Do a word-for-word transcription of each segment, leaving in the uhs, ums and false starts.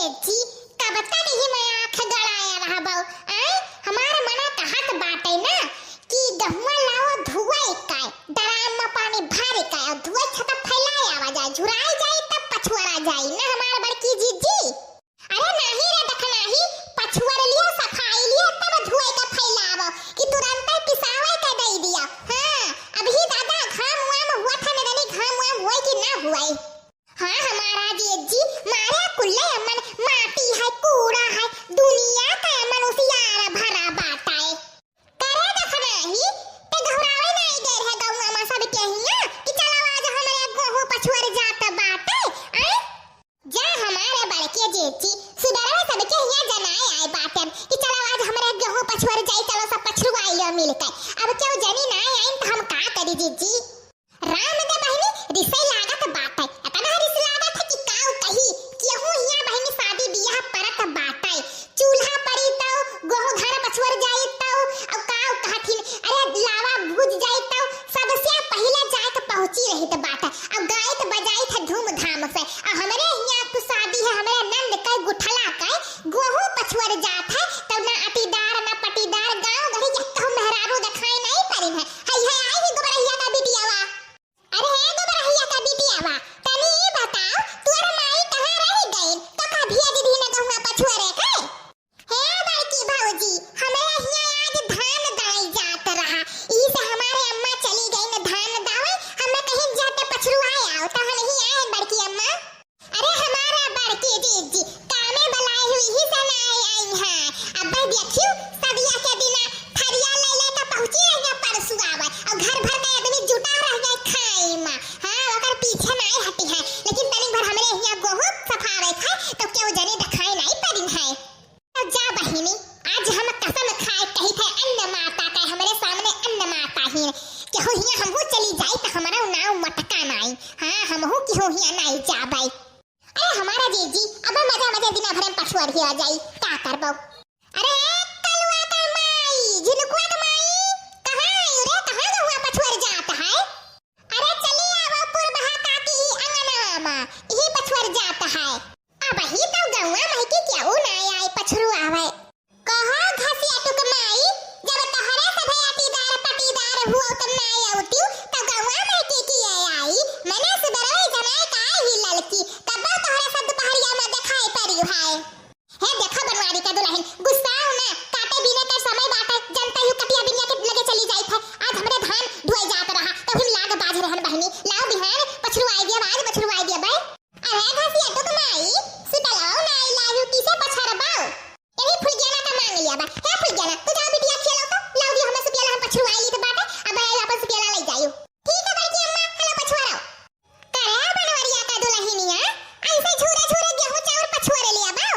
जी, कब तक ही मैं आँख गड़ाया रहबो? आय, हमार मना कहत बाटे ना कि गहुआ लाओ धुआई का, ड्राम में पानी भर का, और धुआई छता फैलाए आवा जाए, झुराई जाए तब पछुआरा जाए ना हमार बड़की जीजी। अरे नाही रे दखनाही, पछुअर लियो, सफाई लियो, तब धुआई का फैलावो कि तुरंते पिसावे के दे दिया। हाँ, अभी दादा घाम वाम हुआ था, न जानी घाम वाम हुआ कि ना हुआ। हाँ, हमारा जीजी, मारे कुल्ले अमन माटी है, कूड़ा है, दुनिया का अमन उसियारा भरा बाटा है। करे दखनाही, ते घुरावे नाई गए रहे गौवा मा सब के हिया कि चलो आज हमरे गोहूँ पछुअर जात बाटे, आय? जा हमारे बड़के जीजी, सुबेरवे सब के हिया जनाए आए बाटे कि चलो आज हमरे गोहूँ पछुअर जाई, चलो सब पछुआई लो मिलके। अब केहू जनी नाई आइन त हम का करी जीजी? राम दे बहिनी, रिसै लागत बाटे। एतना रिस लागत है कि काऊ कही, केहू हियाँ बहिनी शादी बियाह परत बाटे। चूल्हा परी तौ, गोहूँ धान पछुअर जाई तौ, अउ काऊ कहथिन, अरे लावा भूज जाई तौ, सबसे पहिले जाए के पहुँची रहित बाटे। अउ गाइत बजाइत है धूमधाम से। अउ हमरे हियाँ तो शादी है, हमरे नंद के गुठला के, गोहूँ पछुअर जात है, तब ना अटीदार, ना पटीदार, गाँव घरी के कहूँ मेहरारू देखाई नाई परिन है। हई है आई ही गोबरहिया का बिटियावा। अरे हे गोबरहिया का बिटियावा, तनी ई बताओ, तोर माई कहाँ रह गईन? तो का भिया दीदी न गहुआ पछुअरे के? हे बड़की भौजी, हमरे हियाँ आज धान दाई जात रहा, ई से हमारे अम्मा चली गईन धान दावे, हमें कहीं जाते पछुआए आओ, तो हम ही आए बड़की अम्मा। अरे हमारा बड़की जीजी, कामे बलाई हुई ही से ना आई, आई हैं। अब देखियो, सदिया के दिना थरिया ले लेके पहुँची रही है परसुआवा, और घर भर के आदमी जुटा रह गए खाए मा। हाँ, ओकर पीछे नाई हटी है, लेकिन तनी भर हमरे हियाँ गोहूँ सफावे खाए, तो केहू जनी देखाई नाई पड़ी है। तो जा बहिनी, आज हम कसम खाए कही थे अन्न माता के, हमरे सामने अन्न माता ही। केहू हियाँ हमहू चली जाई, तो हमारा नाव मटका नाई। हाँ, हमहू केहू हियाँ नाई जाबई। अरे हमारा जीजी, अब मजा मजा दिना भर में पछुअर ही आ जाई, का करबो? अरे कलुआ का माई, झिनुकुआ का माई, कहाँ आई रे, कहाँ गहुआ पछुअर जात है? अरे चली आवो पुरबहा काकी ही अंगना मा, यही पछुअर जात है। अब ही तो गहुआ महकी केहू ना आई पछुरु आवे। कहो घसिया टुक माई, जब तोहरे सभे अटीदार पटीदार हुओ त ना आउतिउ, त गौवा में के किए आई? मने सुबेरवे जनाए का ही ललकी, तब तोहरे सब दुपहरिया में देखाई पड़ी है। हे देखो बनवारी का दुलहिन, गुस्साओ ना, काटे बीने का समय बाटे, जनता यू कटिया बिनिया के लगे चली जाई थे। आज हमरे धान ढुआई जात रहा, तो हम लाग बाज रहन बहिनी, लाओ बिहान, पछरुआई दिया, आज पछरुआई दिया बे। अरे घसिया टुक माई, सुतलाओ ना आई लायू, किसे पछरबाओ? यही फुलगेना का मांग लिया बा। हे फुलगेना, तू जाओ बिटिया खेलो तो, लाओ दी हमें सुपियाला हम पछुआई ली तो बाटे, अब आई अपन सुपियाला ले जायू। ठीक है बड़की अम्मा, हेलो पछुआराओ। करे बनवरिया का दुलहिनिया, ऐसे झूरे झूरे गेहूं चाउर पछुआरे लिया बाओ,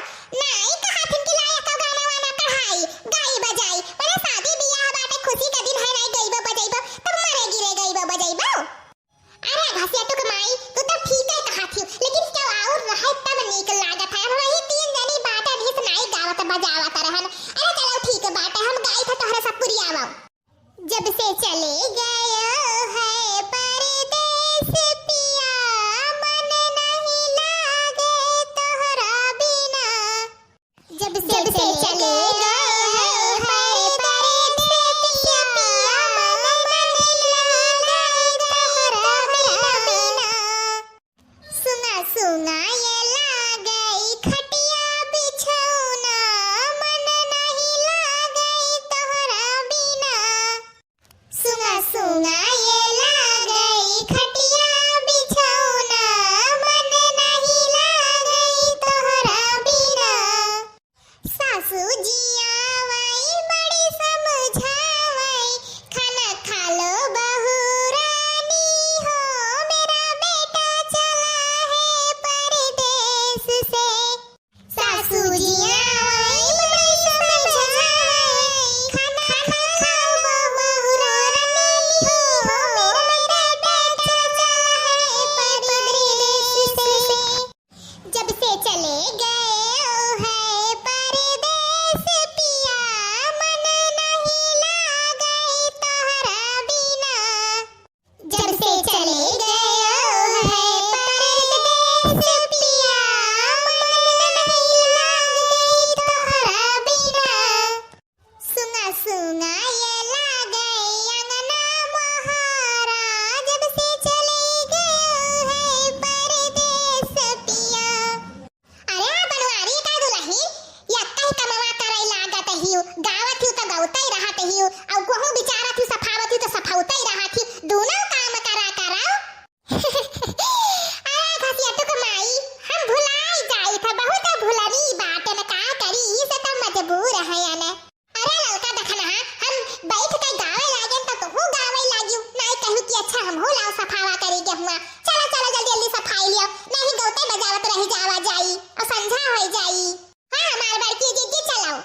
जावा जाई और संझा होइ जाई। हाँ, हमार बड़की दीदी, चलो।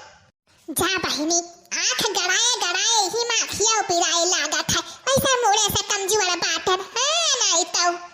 जा बहिनी, आँख गड़ाए गड़ाए ही माथिया पिराए लागत है, वैसे मुड़े से कमजोर बाटन, हाँ, नहीं तो।